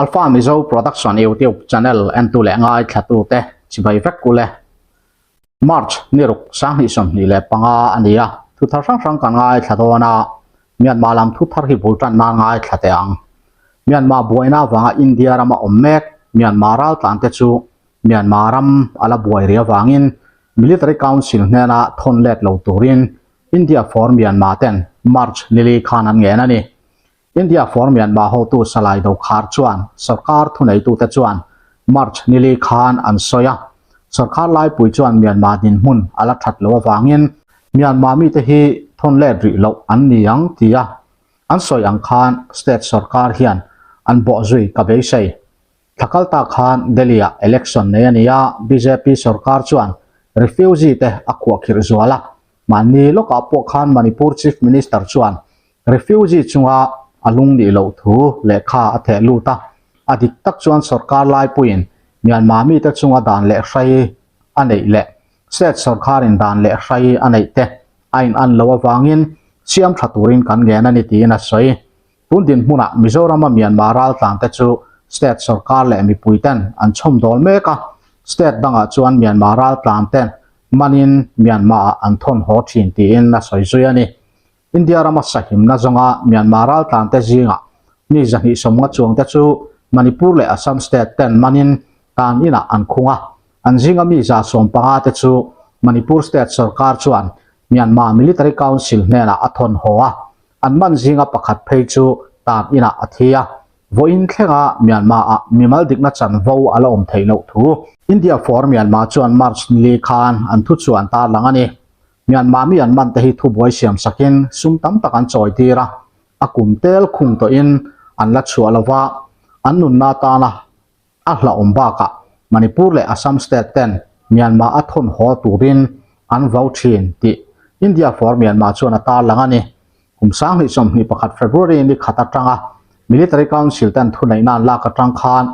Alpha Mizo Production YouTube channel entu leh ngaithlatute chibai vek ule. March ni ruk 2025 a ni a, thu thar hrang hrang kan ngaithla dawn a, Myanmar lam thu thar hi bul tan nan ngaithla teh ang. Myanmar buaina avanga India rama awm mek Myanmar raltlante chu Myanmar ram a la buai rih avangin Military Council hnena thawn let lo turin India for Myanmar ten March nili khan an ngen a ni. India for Myanmar hotu Salai Dokhar chuan sorkar thuneitute chuan March nili khan an sawi a, sorkar laipui chuan Myanmar dinhmun a la that loh avangin Myanmar mite hi thawn let rih loh an ni ang tia an sawi ang khan state sorkar hian an bawhzui ka beisei. Thla kal ta khan Delhi-ah election nei a ni a, bjp sorkar chuan refugee te a khuahkhirh zual a, mahni lawkah pawh khan Manipur Chief Minister chuan Refugee chunga a lung nih loh thu lehkha a theh lut a, a dik tak chuan sorkar laipuiin Myanmar mite chunga dan leh hrai a neih leh state sorkarin dan leh hrai a neih te a inan loh avangin siam tha turin kan ngen a ni tiin a sawi. Tun dinhmunah Mizorama Myanmar raltlante chu state sorkar leh mipuiten an chhawmdawl mek a, state dangah chuan Myanmar raltlante manin Myanmar-ah an thawn haw thin tiin a sawi zui a ni. India rama sahimna zawnga Myanmar raltlante zingah mi 250 chuangte chu Manipur leh Assam state ten manin tan inah an khung a, an zinga mi 150 te chu Manipur state sorkar chuan Myanmar Military Council hnenah a thawn haw a, an man zinga pakhat phei chu tan inah a thi a, vawiin thlenga Myanmar-ah mimal dikna chanvo a la awm theih loh thu India for Myanmar chuan March nili khan an thuchhuah an tarlang a ni. Myanmar mi an man te hi thubuai siam sakin sum tam tak an chawi tir a, a kum tel khung tawhin an la chhuah lova, an nunna atana a hlauhawm bakah Manipur leh Assam state ten Myanmar a thawn haw turin an vau thin tih India for Myanmar chuan a tarlang a ni. Kum 2021 February ni khat atanga Military Council ten thuneihna an lak atang khan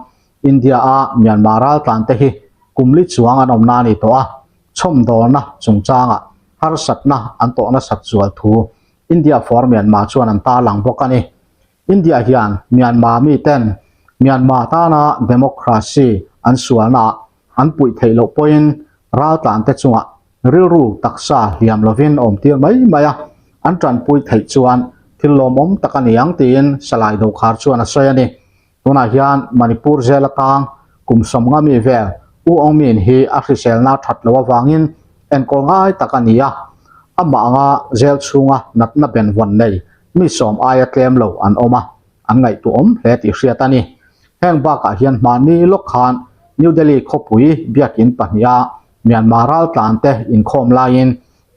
India a Myanmar raltlan te hi kum li chuang an awmna a ni tawh a, chhawmdawlna chungchangah harsatna an tawh nasat zual thu India for Myanmar chuan an tarlang bawk a ni. India hian Myanmar miten Myanmar tana democracy an sualnaah an puih theih loh pawhin raltlante chungah rilru taksa hliam lovin awm tir mai mai a, an tanpui theih chuan thil lawmawm tak a ni ang tiin Salai Dokhar chuan a sawi a ni. Tunah hian Manipur zel atang kum 50 mi vel U Aung Min hi a hriselna that loh avangin enkawl ngai tak a ni a, amah anga zel chhunga natna benvawn nei mi sawm aia tlem lo an awm a, an ngaihtuahawm hle tih hriat a ni. Heng bakah hian hmanni lawk khan New Delhi khawpui biakin pahniha Myanmar raltlante inkhawm laiin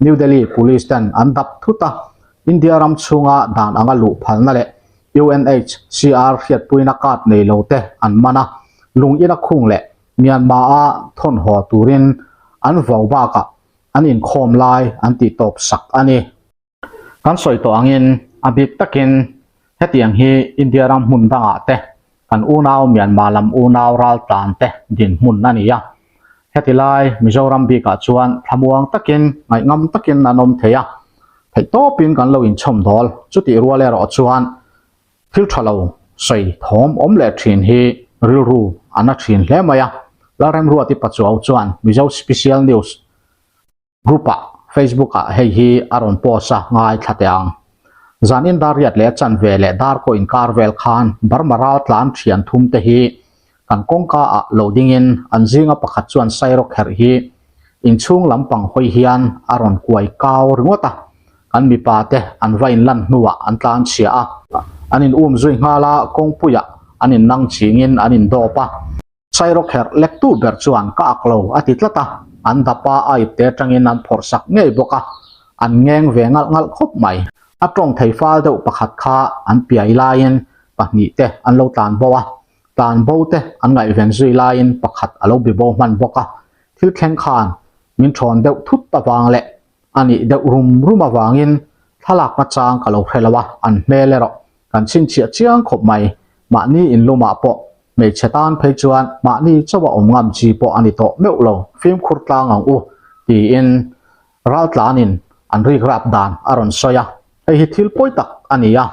New Delhi Police ten an dap thut a, India ram chhunga dan anga luh phalna leh UNHCR hriatpuina card nei lo te an man a, lung ina khung leh Myanmar-a thawn haw turin an vau bakah an inkhawm lai an tih tawp sak a ni. Kan sawi tawh angin a bik takin hetiang hi India ram hmun dangah te kan unau Myanmar lam unau raltlan te dinhmun a ni a. Heti lai Mizoram bikah chuan thlamuang takin ngaihngam takin an awm thei a, theihtawpin kan lo inchhawmdawl. Chutih rual erawh chuan thil tha lo sawi thawm awm leh thin hi rilru a na thin hle mai a. Lalremruati Pachuau chuan Mizo Special News Group-ah Facebook-ah hei hi a rawn post a, ngaithla teh ang. Zanin dar riat leh a chanve leh dar kaw inkar vel khan Burma raltlan thian thum te hi kan kawngka ah lo dingin an zinga pakhat chuan Sairo kherh hi inchhung lampang hawi hian a rawn kuai kau ringawt a, kan mipa te an va inlan hnuah an tlan chhia a, an in um zui nghal a, kawngpuiah an innang chingin an indawp a. Sairo kherh lektu ber chuan ka ak lo a ti tlat a, an dap a, a ipte atangin an phawrh sak ngei bawk a, an ngeng ve ngalh ngalh khawp mai. A tawng thei fal deuh pakhat kha an piai laiin pahnih te an lo tlan bo a, tlan bo te an ngaihven zui laiin pakhat a lo bi bo hman bawk a, thil thleng khan min thawn deuh thut avang leh a nih deuh rum rum avangin thlalak nachang ka lo hre lo a, an hmel erawh kan chhinchhiah chiang khawp mai. Mahni inlumah pawh hmeichhe tan phei chuan mahni chauha awm ngam chi pawh a ni tawh meuh lo, fimkhur tlang ang u tiin raltlanin an rik rap dan a rawn sawi a. Hei hi thil pawi tak a ni a,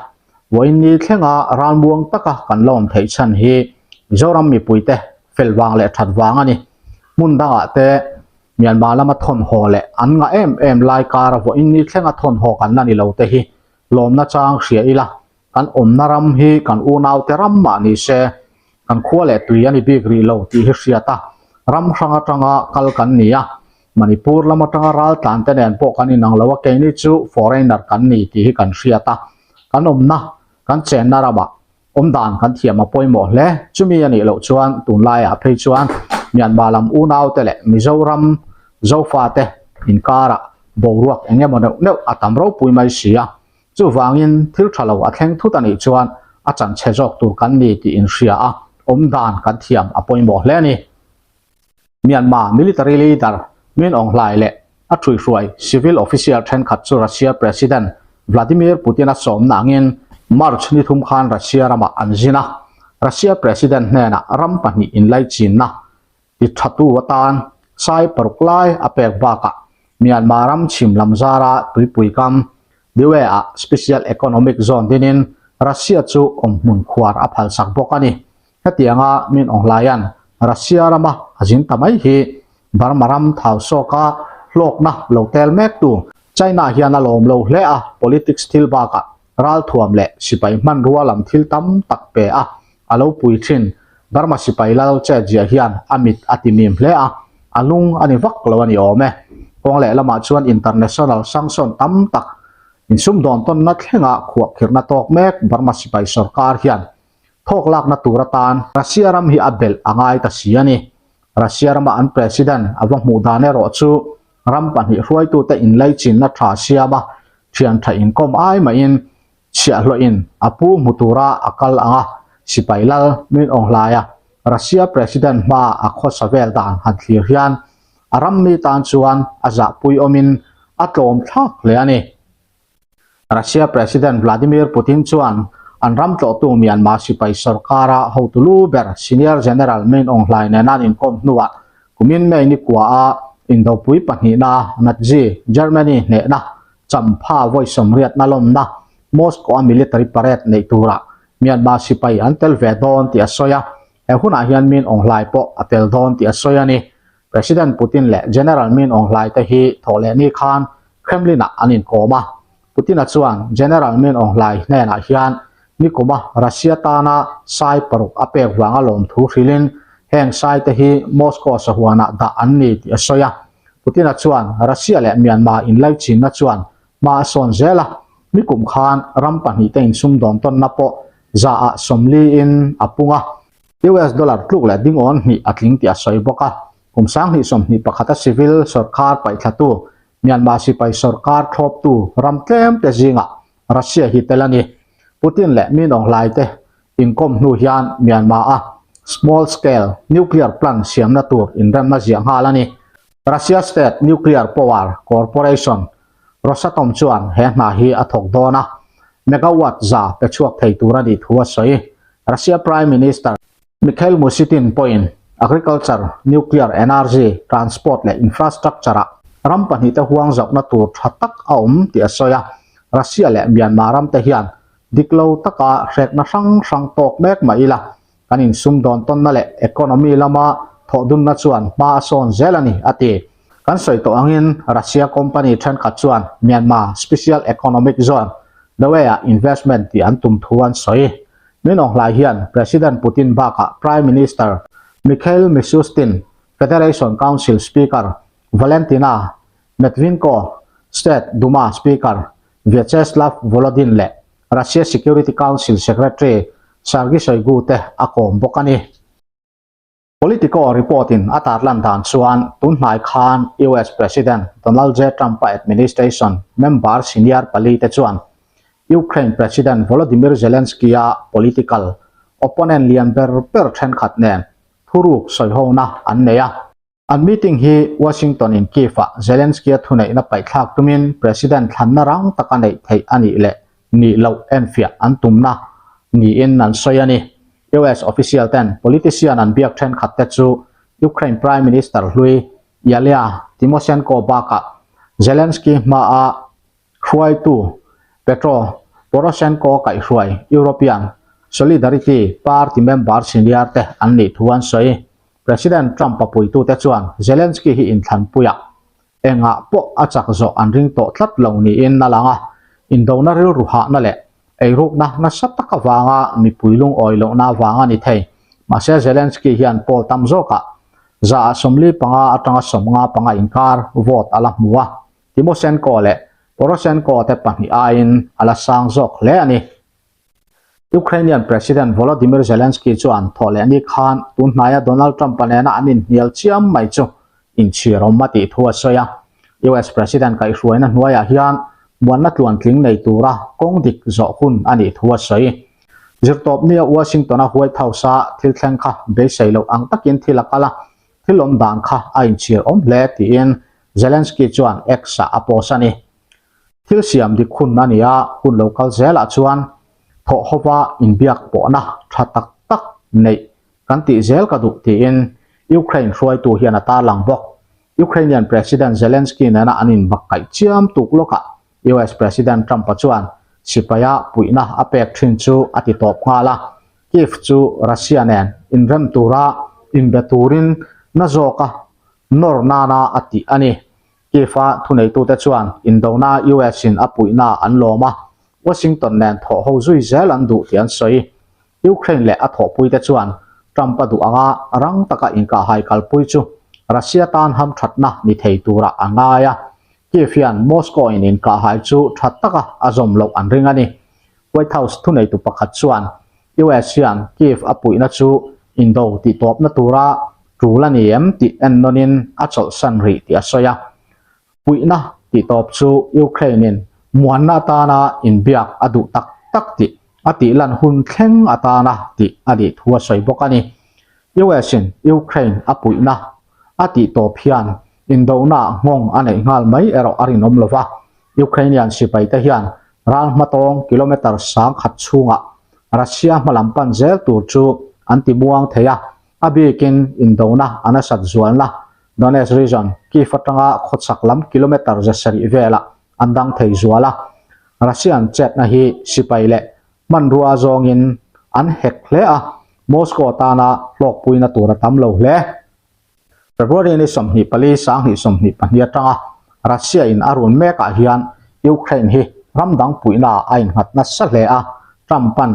vawiin ni thlenga ralmuang taka kan la awm theih chhan hi. Mizoram mipuite fel vang leh that vang a ni. Hmun dangah te Myanmar lama thawn haw leh an ngah em em lai kara vawiin ni thlenga thawn haw kan la ni lo te hi lawmna chang hria ila kan awmna ram hi kan unaute ram mah ni se kan khua leh tui a ni bik rih lo tih hi hriat a, ram hrang atanga kal kan ni a, Manipur lam atanga ral tlan te nen pawh kan inang lo a, keini chu foreigner kan ni tih hi kan hriat a, kan awmna kan chenna ramah awmdan kan thiam a pawimawh hle. Chumi a nih loh chuan tunlaiah phei chuan Myanmar lam unaute leh Mizoram Zofate inkarah boruak eng emaw neuh neuh a tam ropui mai si a. Chuvangin thil tha lo a thleng thut a nih chuan a chanchhe zawk tur kan ni tih inhria a, awmdan kan thiam a pawimawh hle a ni. Myanmar military leader Min Aung Hlaing leh a ṭhuihruai civil official ṭhenkhat chu Russia President Vladimir Putin-a sawmna angin March ni thum khan Russia ramah an zin a, Russia President hnenah ram pahnih inlaichinna ti ṭhatu atan sai paruk lai a pek bakah Myanmar ram chhim lam zara tuipui kam Niue-ah Special Economic Zone dinin Russia chu awmhmun khuar a phalsak bawk a ni. Hetianga Min Aung Hlaia'n Russia rama a zin ta mai hi Burma ram thau sawka hlawkna lo tel mektu China hian a lawm lo hle a, politics thil bakah ralthuam leh sipai hmanrua lam thil tam tak pe a, a lo pui thin. Burma sipai lal chet ziah hian a mit a ti mim hle a, a lung a ni vak lo a ni awm e. Kawng leh lamah chuan international sanction tam tak insumdawn tawnna thlenga khuahkhirhna tawk mek Burma sipai sorkar hian thawk lakna tur atan Russia ram hi a belh a ngai ta si a ni. Russia rama an president a va hmuh dan erawh chu ram pahnih hruaitute inlaichinna tha siama thian tha inkawm ai maiin chhiahhlawhin a pu hmu tura a kal ang a, sipai lal Min Aung Hlaia Russia president hmaa a khawsa vel dan han thlir hian a ram mi tan chuan a zahpui awmin a tlawm thlak hle a ni. Russia President Vladimir Putin chuan an ram tlawhtu Myanmar sipai sorkara hotu lu ber Senior General Min Aung Hlaing nena an inkawm hnuah kumin May ni kuaah indopui pahnihna Nazi Germany hnehna champha vawi sawmriatna lawmna Moscow-a military parade neih turah Myanmar sipai an tel ve dawn tih a sawi a, he hunah hian Min Aung Hlaing pawh a tel dawn tih a sawi a ni. President Putin leh General Min Aung Hlaing te hi thawhlehni khan Kremlin-ah an inkawm a. Putin-a chuan General Min Aung Hlaing hnenah hian nikuma Russia tana sai paruk a pek vanga lawmthu hrilhin heng sai te hi Moscow sahuanah dah an ni tih a sawi a. Putin-a chuan Russia leh Myanmar inlaichinna chuan hma a sawn zel a, nikum khan ram pahnihte insumdawn tawnna pawh zaah sawmliin a pung a. US dollar tluk leh dingawn hnih a tling tih a sawi bawk a. Kum 2021 a civil sorkar paihthlatu Myanmar sipai sorkar thlawptu ram tlem te zingah Russia hi tel a ni. Putin leh Min Aung Hlaing te inkawm hnu hian Myanmar a small scale nuclear plant siamna tur inremna ziah nghal a ni. Russia State Nuclear Power Corporation, Rosatom chuan he hna hi a thawk dawn a, megawatt za pe chhuak thei tur a nih thu a sawi. Russia Prime Minister Mikhail Mushitin pawhin agriculture, nuclear energy, transport leh infrastructure-ah ram pahnihte huang zauhna tur tha tak a awm tih a sawi a. Russia leh Myanmar ramte hian dik lo taka hrekna hrang hrang tawk mek mah ila kan insumdawn tawnna leh economy lama thawhdunna chuan hma a sawn zel a ni, a ti. Kan sawi tawh angin Russia company thenkhat chuan Myanmar Special Economic Zone, Dawei-ah investment tih an tum thu an sawi. Min Aung Hlaing hian President Putin bakah Prime Minister Mikhail Mishustin, Federation Council Speaker Valentina Matvienko, State Duma Speaker Vyacheslav Volodin leh Russia Security Council Secretary Sergei Shoigu te a kawm bawk a ni. Politico report-in a tarlan dan chuan tun hnai khan US President Donald J. Trump-a administration member senior pali te chuan Ukraine President Volodymyr Zelensky-a political opponent lian ber ber thenkhat nen thuruk sawihona an nei a. An meeting hi Washington in Kyiv-ah Zelensky-a thuneihna paihthlak tumin President thlanna rang taka neih theih a nih leh nih loh enfiah an tumna niin an sawi a ni. US official ten politician an biak thenkhat te chu Ukraine Prime Minister hlui Yulia Tymoshenko bakah Zelensky hmaa hruaitu Petro Poroshenko kaihhruai European. Solidarity Party member senior te an nih thu an sawi. President Trump-a puitute chuan Zelensky hi inthlanpuiah engah pawh a chak zawh an ring tawh tlat lo niin a lang a, indona rilru hahna leh eirukna nasa tak avanga mipui lungawi lohna avang a ni thei. Mahse Zelensky hian poll tam zawkah 45% atanga 55 inkar vote a la hmu a, Tymoshenko leh Poroshenko te pahnih aiin a la sang zawk hle a ni. Ukrainian President Volodymyr Zelensky chuan thawhlehni khan tun hnaia Donald Trump-a nena an inhnial chiam mai chu inchhir awm a tih thu a sawi a. US President kaihhruaina hnuaiah hian muanna tluantling nei tura kawng dik zawh hun a nih thu a sawi. Zirtawpnia Washington-a White House-a thil thleng kha beisei loh ang takin thil a kal a, thil awm dan kha a inchhir awm hle tiin Zelensky chuan X-ah a post a ni. Thil siam dik hun a ni a, hun lo kal zelah chuan thawh hova inbiak pawhna tha tak tak neih kan tih zel ka duh tiin Ukraine hruaitu hian a tarlang bawk. Ukrainian President Zelensky nena an inbak kaih chiam tuk lawkah US President Trump-a chuan sipaia puihna a pek thin chu a ti tawp nghal a, Kyiv chu Russia nen inrem tura inbe turin na zawka nawr nana a tih a ni. Kyiv-a thuneitute chuan indona US-in a puihna an lawm a, Washington nen thawh ho zui zel an duh tih an sawi. Ukraine leh a thawhpuite chuan Trump-a duh anga rang taka inkahhai kalpui chu Russia tan hamthatna ni thei turah a ngai a, Kyiv hian Moscow-in inkahhai chu tha taka a zawm loh an ring a ni. White House thuneitu pakhat chuan US hian Kyiv a puihna chu indo tihtawpna tura tul a ni em tih en nawnin a chawlhsan rih tih a sawi a. Puihna tihtawp chu Ukraine-in muanna atana inbiak a duh tak tak tih a tihlan hun thleng atana tih a nih thu a sawi bawk a ni. US-in Ukraine a puihna a tihtawp hian indona nghawng a neih nghal mai erawh a rinawm lo va. Ukrainian sipaite hian ral hmatawng kilometre 10,000 chhungah Russia hmalam pan zel tur chu an ti muang thei a, a bikin indona a nasat zualna Donetsk region, Kyiv atanga khawchhak lam kilometre 700 velah an dang thei zual a. Russian chetna hi sipai leh hmanrua zawngin an hek hle a, Moscow tana hlawkpuina tur a tam lo hle. February ni 24 2022 atanga Russia in a run mekah hian Ukraine hi ram dang puihna a innghat nasa hle a, Trump-a'n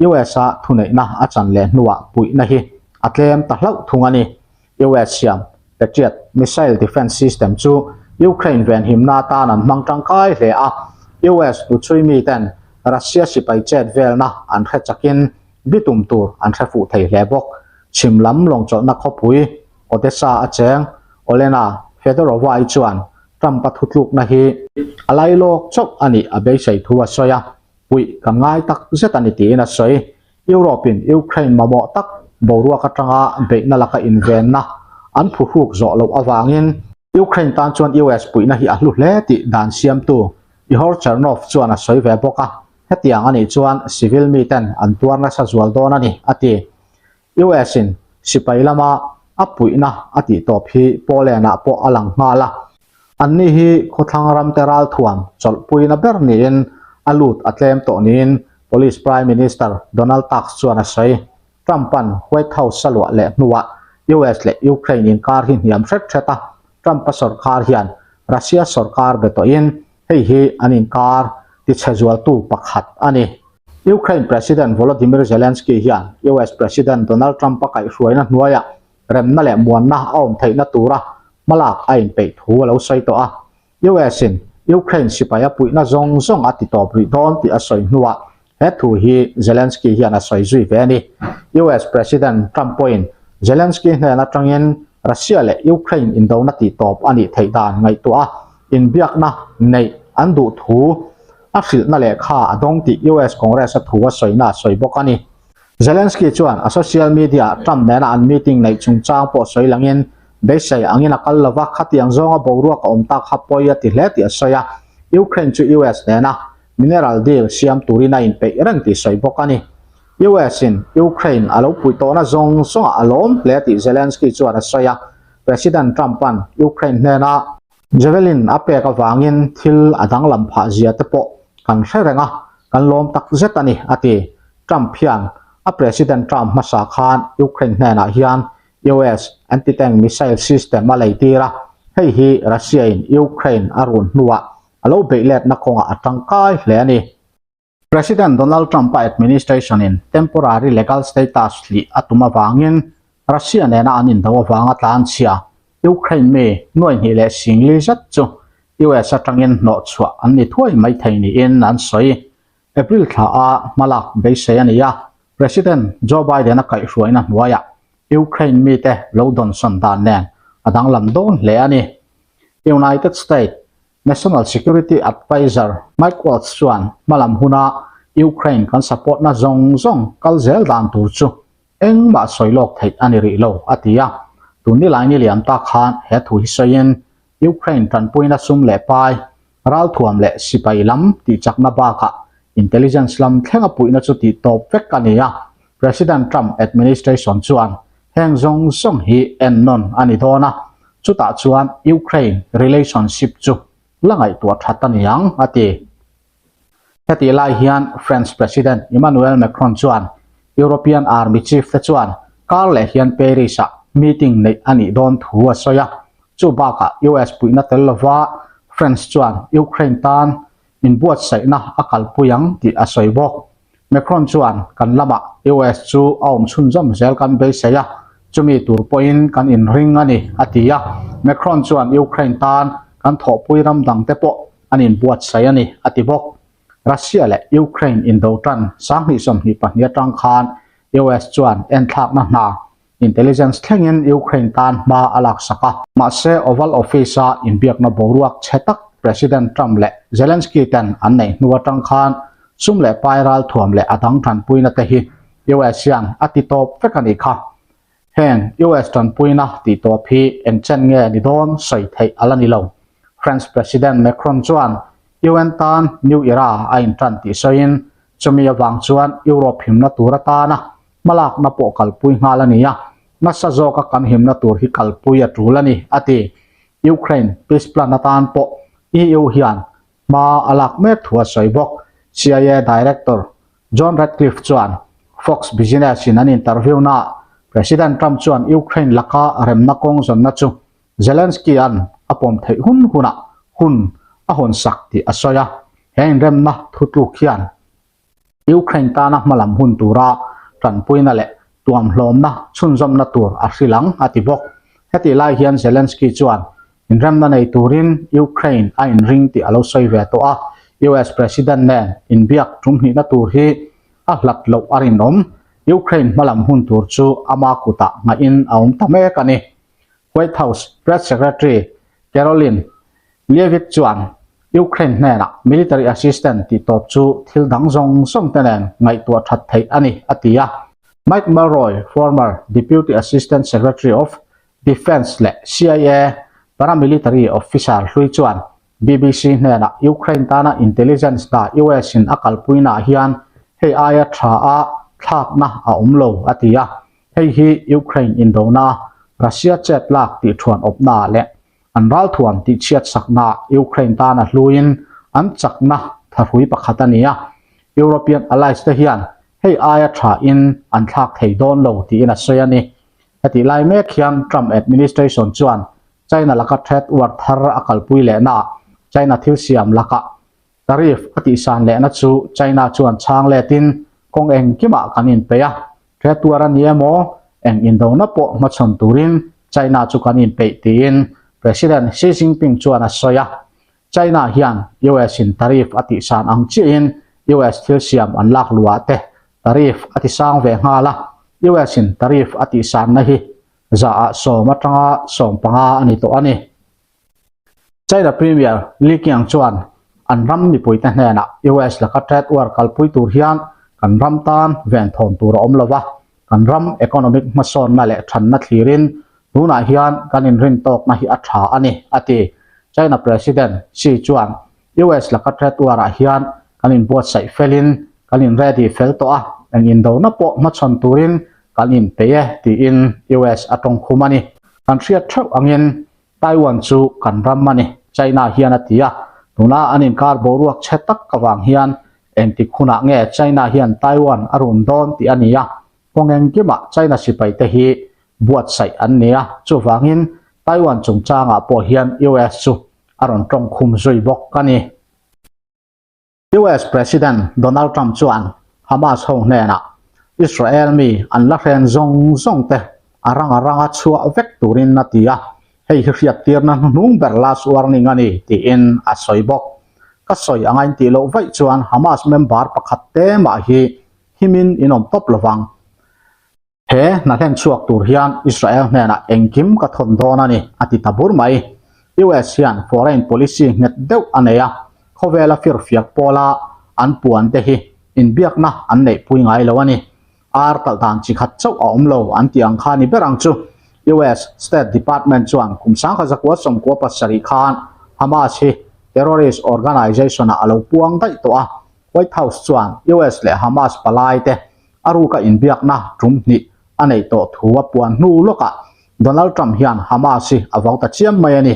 US-a thuneihna a chan leh hnuah puihna hi a tlem ta hlauh thung a ni. US siam Patriot missile defense system chu Ukraine venhimna atan an hmang tangkai hle a, US hnuchhui miten Russia sipai chet velna an hre chakin bitum tur an hre fuh thei hle bawk. Chhim lam lawngchawlhna khawpui Odessa a cheng Olena Fedorova-i chuan Trump-a thutlukna hi a lai lawk chauh a nih a beisei thu a sawi a, puih kan ngai tak zet a ni tiin a sawi. Europe-in Ukraine mamawh tak boruak atanga beihna laka invenna an phuhruk zawh loh avangin Ukraine tan chuan US puihna hi a hlu hle tih dan siamtu Ihor Chernov chuan a sawi ve bawk a, hetiang a nih chuan civil miten an tuar nasa zual dawn a ni, a ti. US-in sipai lama a puihna a tihtawp hi Poland-ah pawh a lang nghal a, anni hi khawthlang ramte ralthuam chawlhpuina ber niin a lut a tlem tawh niin Polish Prime Minister Donald Tusk chuan a sawi. Trump-a'n White House a luah leh hnuah US leh Ukraine inkar hi hniam hret hret a, Trump-a sawrkar hian Russia sawrkar be tawhin hei hi an inkar tichhe zualtu pakhat a ni. Ukraine President Volodymyr Zelensky hian US President Donald Trump-a kaihhruaina hnuaiah remna leh muanna a awm theihna tura hmalak a inpeih thu a lo sawi tawh a. US-in Ukraine sipai a puihna zawng zawng a ti tawp rih dawn tih a sawi hnuah he thu hi Zelensky hian a sawi zui ve a ni. US President Trump pawhin Zelensky hnen atangin Russia leh Ukraine indona tih tawp a nih theih dan ngaihtuah a inbiakna neih an duh thu A hrilhna lehkha a dawng tih US Congress-a thu a sawina a sawi bawk a ni. Zelensky chuan a social media-ah Trump nena an meeting neih chungchang pawh sawi langin, beisei angin a kal lova, khatiang zawnga boruak a awm tak kha pawi a ti hle tih a sawi a. Ukraine chu US nena mineral deal siam turin a inpeih reng tih sawi bawk a ni. US-in Ukraine a lo puih tawhna zawng zawngah a lawm hle tih Zelensky chuan a sawi a. President Trump-a'n Ukraine hnena Javelin a pek avangin thil a danglam phah zia te pawh kan hre reng a, kan lawm tak zet a ni, a ti. Trump hian a President term hmasa khan Ukraine hnenah hian US anti-tank missile system a leitir a, hei hi Russia in Ukraine a run hnuah a lo beih letna kawngah a tangkai hle a ni. President Donald Trump-a administration in temporary legal status hlih a tum avangin Russia nena an indo avanga tlanchhia Ukraine mi nuai hnih leh singli zet chu US atangin hnawhchhuah an ni thuai mai thei niin an sawi. April thla a hmalak beisei a ni a, President Joe Biden-a kaihhruaina hnuaiah Ukraine mite lo dawnsawn dan nen a danglam dawn hle a ni. United States National Security Adviser Mike Waltz chuan hmalam huna Ukraine kan support-na zawng zawng kal zel dan tur chu engmah sawi lawk theih a ni rih lo, a ti a. Tun nilai ni liam tak khan he thu hi sawiin Ukraine tanpuina sum leh pai, ralthuam leh sipai lam tihchakna bakah intelligence lam thlenga puihna chu tih tawp vek a ni a. President Trump administration chuan heng zawng zawng hi ennawn a ni dawn a, chutah chuan Ukraine relationship chu la ngaihtuah that a ni ang, a ti. Hetih lai hian French President Emmanuel Macron chuan European Army Chief te chuan kar leh hian Paris-ah meeting neih a nih dawn thu a sawi a, chu bakah US puihna tel lova France chuan Ukraine tan inbuatsaihna a kalpui ang tih a sawi bawk. Macron chuan kan lamah US chu a awm chhunzawm zel kan beisei a, chumi tur pawhin kan inring a ni, a ti a. Macron chuan Ukraine tan kan thawhpui ram dangte pawh an inbuatsaih a ni, a ti bawk. Russia leh Ukraine indo tan 2022 atang khan US chuan enthlakna hna Intelligence thlengin Ukraine tan hma a laksak a. Mahse, Oval Office-a inbiakna boruak chhe tak President Trump leh Zelensky ten an neih hnu atang khan sum leh pai ralthuam leh a dang tanpuina te hi US hian a ti tawp vek a nih kha. Heng US tanpuina tih tawp hi eng chen nge ni dawn sawi theih a la ni lo. French President Macron chuan UN tan New Era a intan tih sawiin chumi avang chuan Europe himna tur atana Hmalakna pawh kalpui nghal a ni a, nasa zawka kan himna tur hi kalpui a tul a ni, a ti. Ukraine peace plan atan pawh EU hian hma a lak mek thu a sawi bawk. CIA Director John Ratcliffe chuan Fox Business in an interview naah President Trump chuan Ukraine laka remna kawng zawnna chu Zelensky an a pawm theih hun hunah hun a hawnsak tih a sawi a, he inremna thutluk hian Ukraine tana hmalam hun tura tanpuina leh tuamhlawmna chhunzawmna tur a hrilh ang, a ti bawk. Hetih lai hian Zelensky chuan inremna nei turin Ukraine a inring tih a lo sawi ve tawh a, US President nen inbiak tum hnihna tur hi a hlat loh a rinawm. Ukraine hmalam hun tur chu ama kutah ngaihin a awm ta mek a ni. White House Press Secretary Karoline Leavitt chuan Ukraine hnenah military assistance tih tawp chu thil dang zawng zawng te nen ngaihtuah that theih a ni, a ti a. Mike Mulroy, former Deputy Assistant Secretary of Defence leh CIA paramilitary officer hlui chuan BBC hnenah Ukraine tana intelligence hna US in a kalpuinaah hian hei aia tha a thlakna a awm lo, a ti a. Hei hi Ukraine indona Russia chet lak tih thuan awpnaah leh An ralthuam tih chhiat sakna Ukraine tan a hluin an chakna thahrui pakhat a ni a, European allies te hian hei aia tha in an thlak thei dawn lo tiin a sawi a ni. Hetih lai mek hian Trump administration chuan China laka trade war thar a kalpui lehnaah China thil siam lakah Tariff a tihsan lehna chu China chuan chhang letin kawng engkimah kan inpeih a, trade war a ni emaw eng indona pawh hmachhawn turin China chu kan inpeih tiin President Xi Jinping chuan a sawi a. China hian US in tariff a tihsan ang chiahin US thil siam an lak luah te tariff a tisang ve nghal a, US in tariff a tihsanna hi zaah 10 atanga 15 a ni tawh a ni. China Premier Li Qiang chuan an ram mipuite hnenah US laka trade war kalpui tur hian kan ram tan venthawn tur a awm lo va, kan ram economic hmasawnna leh thanna thlirin tunah hian kan inrintawkna hi a tha a ni, a ti. China President Xi chuan US laka trade war ah hian kan inbuatsaih felin kan in ready fel tawh a, eng indona pawh hmachhawn turin kan inpeih e, tiin US a tawngkhum a ni. Kan hriat theuh angin Taiwan chu kan ram a ni, China hian a ti a. Tuna an inkar boruak chhe tak avang hian Engtik hunah nge China hian Taiwan a run dawn tih a ni a, kawng engkimah China sipaite hi buatsaih an ni a, chuvangin Taiwan chungchangah pawh hian US chu a rawn tawngkhum zui bawk a ni. US President Donald Trump chuan Hamas ho hnenah Israel mi an la hren zawng zawng te a ranga ranga chhuah vek turin a ti a, hei hi hriattirna hnuhnung ber last warning a ni tiin a sawi bawk. Ka sawi anga intih loh vaih chuan Hamas member pakhat te mah hi himin in awm tawp lovang. He hna hlen chhuak tur hian Israel hnenah engkim ka thawn dawn a ni, a ti ta bur mai. US hian foreign policy nghet deuh a nei a, khawvela firfiak pawla an puan te hi inbiakna an neihpui ngai lo a ni. Ar talh dan chi khat chauh a awm lo an tih ang kha ni ber ang chu. US State Department chuan kum 1997 khan Hamas hi terrorist organization-ah a lo puang daih tawh a, White House chuan US leh Hamas palai te A ruka inbiakna tum hnih a neih tawh thu a puan hnu lawkah Donald Trump hian Hamas hi a vau ta chiam mai a ni.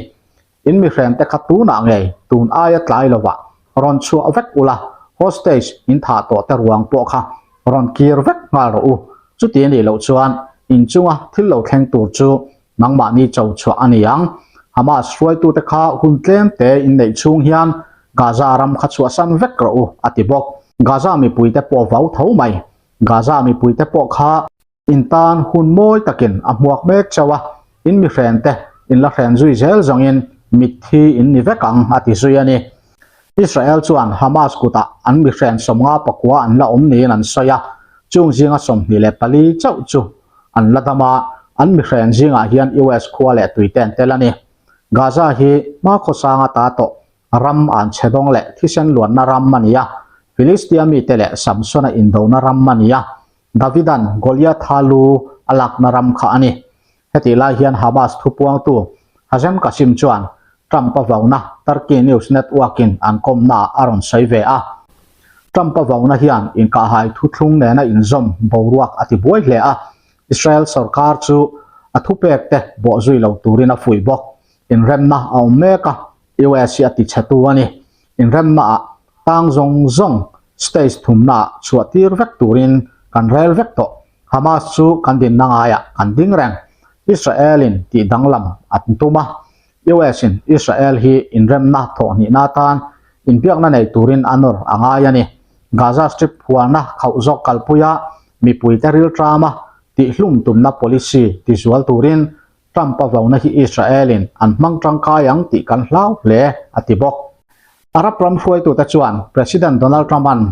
In mihrente kha tunah ngei tun aia tlai lovah rawn chhuah vek ula, hostage in thah tawh te ruang pawh kha rawn kir vek nghal rawh u. Chuti a nih loh chuan inchunga thil lo thleng tur chu nangmahni cho chhuah a ni ang. Hamas hruaitute kha hun tlem te in neih chhung hian Gaza ram kha chhuahsan vek rawh u, a ti bawk. Gaza mipuite pawh vau tho mai. Gaza mipuite pawh kha in tan hun mawi takin a hmuak mek chauh a, in mihrente in la hren zui zel zawngin mitthi in ni vek ang, a ti zui a ni. Israel chuan Hamas kutah an mihren 50 pakua an la awm niin an sawi a, chung zinga 24 chauh chu an la dam a, an mihren zingah hian US khua leh tuite an tel a ni. Gaza hi hma khawsang ata tawh ram an chhe dawng leh thisen luanna ram a ni a, Filistia mite leh Samsona indona ram a ni a, Davidan Goliatha lu a lakna ram kha a ni. Hetih lai hian Hamas thupuangtu Hazem Qasim chuan Trump-a vauna Turkey News Network-in an kawmnaah a rawn sawi ve a. Trump-a vauna hian inkahhai thuthlung nena inzawm boruak a tibuai hle a, Israel sorkar chu a thupekte bawhzui lo turin a fuih bawk. Inremna a awm mek a, US hi a tichhetu a ni. Inremnaah tang zawng zawng stage thumnaah chhuah tir vek turin kan rel vek tawh. Hamas chu kan dinna ngaiah kan ding reng. Israel-in tih danglam an tum a, US-in Israel hi inremna thawhhnihna atan inbiakna nei turin a nawr a ngai a ni. Gaza Strip hualna khauh zawk kalpuia mipuite rilṭama tihhlum tumna policy tizual turin Trump-a vauna hi Israel-in an hmang tangkai ang tih kan hlau hle, a ti bawk. Arab ram hruaitute chuan President Donald Trump-a'n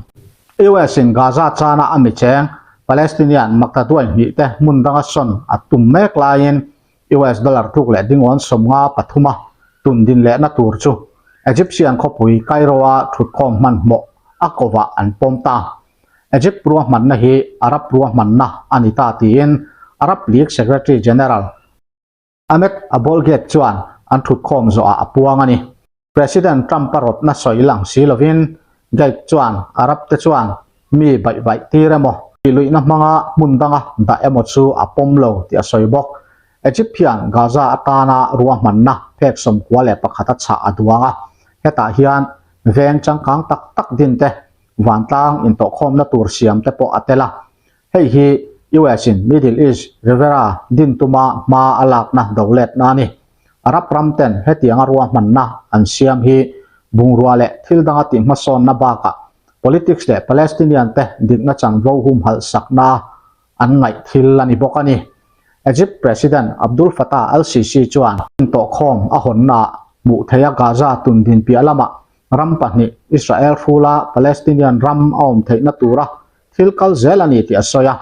US-in Gaza chana a micheng Palestinian maktaduai hnihte hmun danga sawn a tum mek laiin US dollar tluk leh dingawn 50 pathuma tun din lehna tur chu Egyptian khawpui Cairo-a thutkhawm hmanhmawh a kovah an pawm ta. Egypt ruahmanna hi Arab ruahmanna a ni ta tiin Arab League Secretary General Ahmed Aboul Gheit chuan an thutkhawm zawhah a puang a ni. President Trump-a rawtna sawi lang si lovin Gheit chuan Arab te chuan mi baihvaih tir emaw, tihluihna hmanga hmun danga dah emaw chu a pawm lo tih a sawi bawk. Egypt hian Gaza atana ruahmanna phek 91 a chhah a duang a, hetah hian veng changkang tak tak din te vantlang intawhkhawmna tur siam te pawh a tel a. Hei hi US in Middle East Rivera din tuma hma a lakna doletna a ni. Arab ram ten hetianga ruahmanna an siam hi bungrua leh thil danga tihhmasawnna bakah politics leh Palestinian te dikna chanvo humhalh sakna an ngaih thil a ni bawk a ni. Egypt President Abdul Fattah al-Sisi chuan intawhkhawm a hawnnaah hmuh theiha Gaza tundin piah lamah Ram pahnih, Israel hrula Palestinian ram a awm theihna tura thil kal zel a ni tih a sawi a.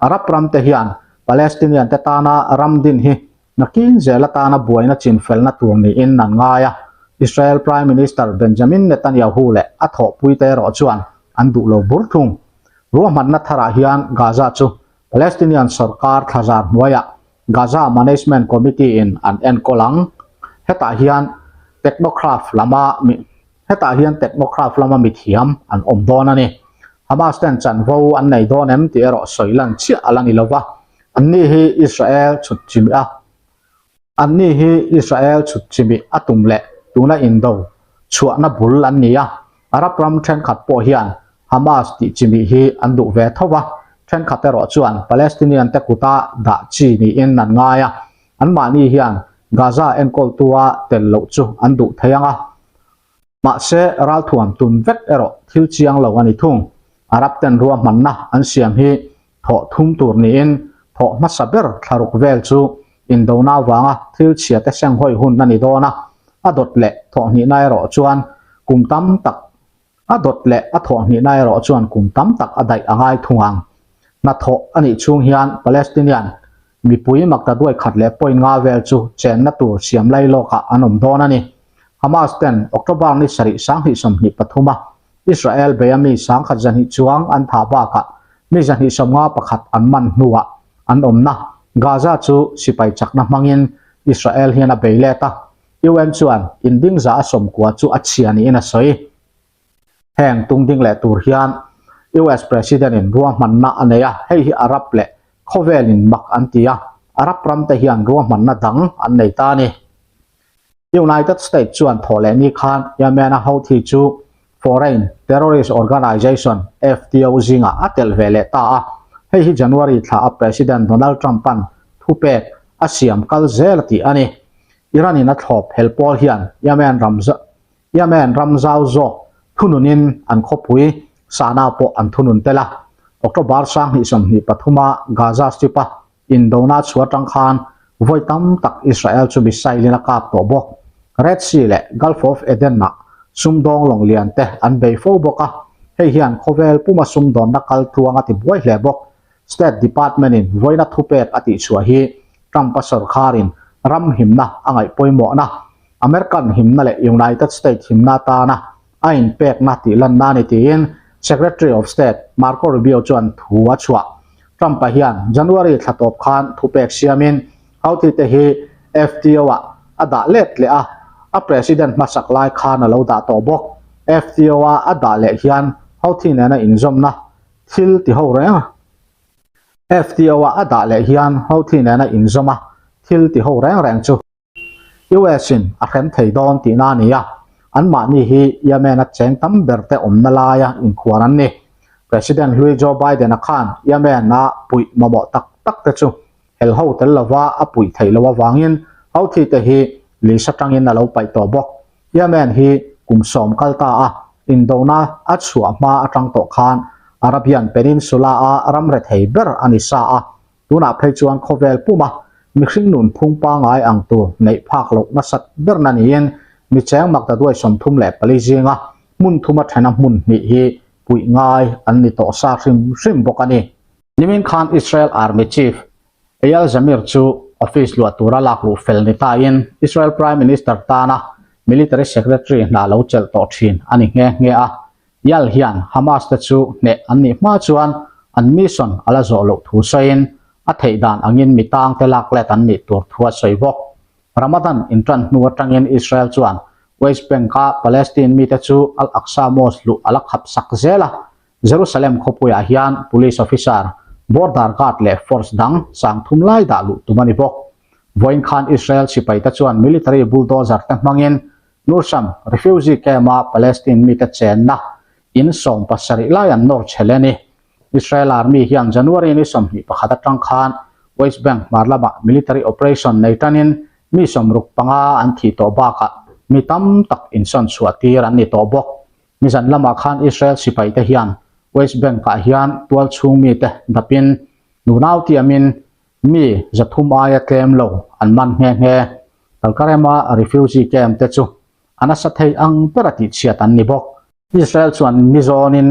Arab ram te hian Palestinian te tana ram din hi nakin zel atana buaina chinfelna tur niin an ngai a. Israel Prime Minister Benjamin Netanyahu leh a thawhpuite erawh chuan an duh lo bur thung. Ruahmanna tharah hian Gaza chu Palestinian sorkar thlazar hnuaiah Gaza Management Committee in an enkawl ang. Hetah hian Technocraft lama mi Hetah hian Technocraft lama mithiam an awm dawn a ni. Hamas ten chanvo an nei dawn em tih erawh sawi lan chiah a la ni lova. Anni hi Israel chhut chimih a Anni hi Israel chhut chimih a tum leh tuna indo chhuahna bul an ni a. Arab ram thenkhat pawh hian. Hamas tih chimih hi an duh ve tho va, thenkhat erawh chuan Palestinian te kuta dah chi niin an ngai a, anmahni hian Gaza enkawltua tel loh chu an duh thei ang a. Mahse, ralthuam tun vek erawh thil chiang lo a ni thung. Arab ten ruahmanna an siam hi thawh thum tur niin thawh hmasa ber thlaruk vel chu indona vanga thil chhia te senghawi hun a ni dawn a, a dawt leh thawhhnihna erawh chuan kum tam tak A dawt leh a thawhhnihna erawh chuan kum tam tak a daih a ngai thung ang. Hnathawh a nih chhung hian Palestinian mipui maktaduai khat leh point nga vel chu chenna tur siam lai lawkah an awm dawn a ni. Hamas ten October ni sarih 2023 a Israel beia mi 1,200 chuang an thah bakah mi 251 an man hnuah an awmna Gaza chu sipai chakna hmangin Israel hian a bei let a. UN chuan inding za a sawmkua chu a chhia niin a sawi. Heng tungding leh tur hian US President in ruahmanna a nei a, hei hi Arab leh khawvelin mak an ti a, Arab ram te hian ruahmanna dang an nei ta a ni. United States chuan thawh leh ni khan Yemen-a Houthi chu Foreign Terrorist Organization, FTO, zingah a telh ve leh ta a, hei hi January thla a President Donald Trump-a'n thupek a siam kal zel a tih a ni. Iran in a thlawp hel pawl hian Yemen ram Yemen ram zau zawk thununin an khawpui Sanaa pawh an thunun tel a. October 2023 a Gaza Strip a indona chhuah atang khan vawi tam tak Israel chu missile in a kap tawh bawk. Red Sea leh Gulf of Aden ah sumdawng lawng lian te an bei fo bawk a, hei hian khawvel puma sumdawnna kal tluang a ti buai hle bawk. State Department in vawiina thupek a tihchhuah hi Trump-a sorkharin ram himna a ngaih pawimawhna, American himna leh United States himna atana a inpekna tih lanna a ni tiin Secretary of State Marco Rubio chuan thu a chhuah. Trump-a hian January thla tawp khan thupek siamin Houthi-te hi FTO-ah a dah let leh a, a president hmasak lai khan a lo dah tawh bawk. FTO-a a dah leh hian Houthi nena inzawmna Thil ti ho reng a. FTO-a a dah leh hian Houthi nena inzawm a, thil ti ho reng reng chu US-in a hrem thei dawn tihna a ni a, anmahni hi Yemen-a cheng tam ber te awmna laia inkhuar an ni. President hlui Joe Biden-a khan Yemen-a puih mamawh tak tak te chu hel ho tel lova a puih theih loh avangin Houthi te hi lisa tangin a lo paih tawh bawk. Yemen hi kum sawm kal ta a, indona a chhuah hma atang tawh khan Arabian Peninsula-a ram rethei ber a ni sa a, tunah phei chuan khawvel puma mihring nun phung pangai ang tur neih phak loh nasat berna niin mi cheng maktaduai 34 zinga hmun thuma thena hmun hnih hi puih ngai an ni tawh sa hrim hrim bawk a ni. Nimin khan Israel Army Chief Eyal Zamir chu office luah tura lak luh fel ni tain Israel Prime Minister tana Military Secretary hna lo chelh tawh thin a ni nghe nghe a. Eyal hian Hamas te chu hneh an nih hma chuan an mission a la zawh loh thu sawiin a theih dan angin mi tangte lak let an nih tur thu a sawi bawk. Ramadan intan hnu atangin Israel chuan West Bank-a Palestine mite chu Al-Aqsa Mosque luh a la khap sak zel a, Jerusalem khawpuiah hian Police Officer, Border Guard leh Force dang sangthum lai dah luh tum a ni bawk. Vawiin khan Israel sipaite chuan military bulldozer te hmangin Nur Shams refugee camp-a Palestine mite chenna in 17 lai an nawr chhe leh a ni. Israel Army hian January ni 21 atang khan West Bank hmar lamah military operation nei tanin mi 65 an thih tawh bakah mi tam tak insawn chhuah tir an ni tawh bawk. Nizan lamah khan Israel sipaite hian West Bank-ah hian tual chhung mite dapin nunau tiamin mi 300 aia tlem lo an man nghe nghe. Kalkarema refugee camp te chu a nasa thei ang bera tihchhiat an ni bawk. Israel chuan nizawnin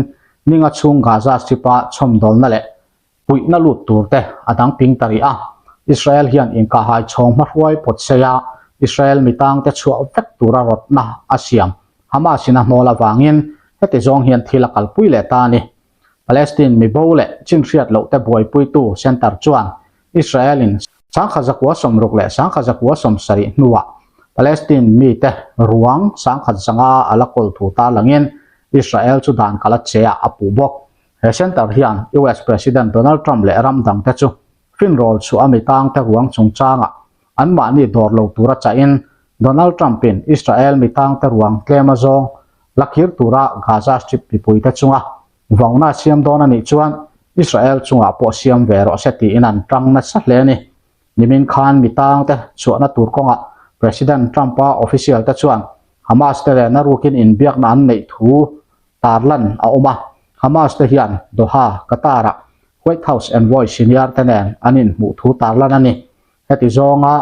ninga chhung Gaza Strip-a chhawmdawlna leh puihna lut tur te a dang ping ta rih a. Israel hian inkahhai chhawng hmahruai pawt sei a, Israel mitang te chhuah vek tura rawtna a siam Hamas in a hnawl avangin heti zawng hian thil a kalpui leh ta a ni. Palestine mibo leh chinhriat loh te buaipuitu Center chuan Israel in 1960 leh 1970 hnuah Palestine mite ruang 1500 a la kawl thu tarlangin Israel chu dan kal a che ah a puh bawk. He center hian US President Donald Trump leh ram dangte chu finrawl chhuah a mi tangte ruang chungchangah anmahni dawr lo tura chahin Donald Trump-in Israel mi tangte ruang tlem a zawng la khir tura Gaza Strip mipuite chunga Vauna siam dawn a nih chuan Israel chungah pawh siam ve rawh se tiin an tang nasa hle a ni. Nimin khan mi tangte chhuahna tur kawngah President Trump-a official te chuan Hamas te lehna rukin inbiakna an neih thu tarlan a awm a. Hamas te hian Doha, Qatar-ah White House envoy senior te nen an inhmuh thu tarlan a ni. Heti zawnga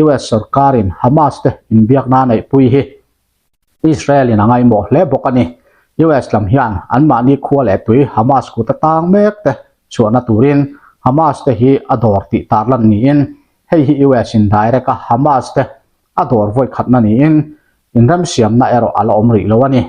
US sorkarin Hamas te inbiakna a neihpui hi Israel in a ngaimawh hle bawk a ni. US lam hian anmahni khua leh tui Hamas kut atang mek te chhuahna turin Hamas te hi a dawr tih tarlan niin hei hi US in direct a Hamas te a dawr vawi khatna niin inremsiamna erawh a la awm rih lo a ni.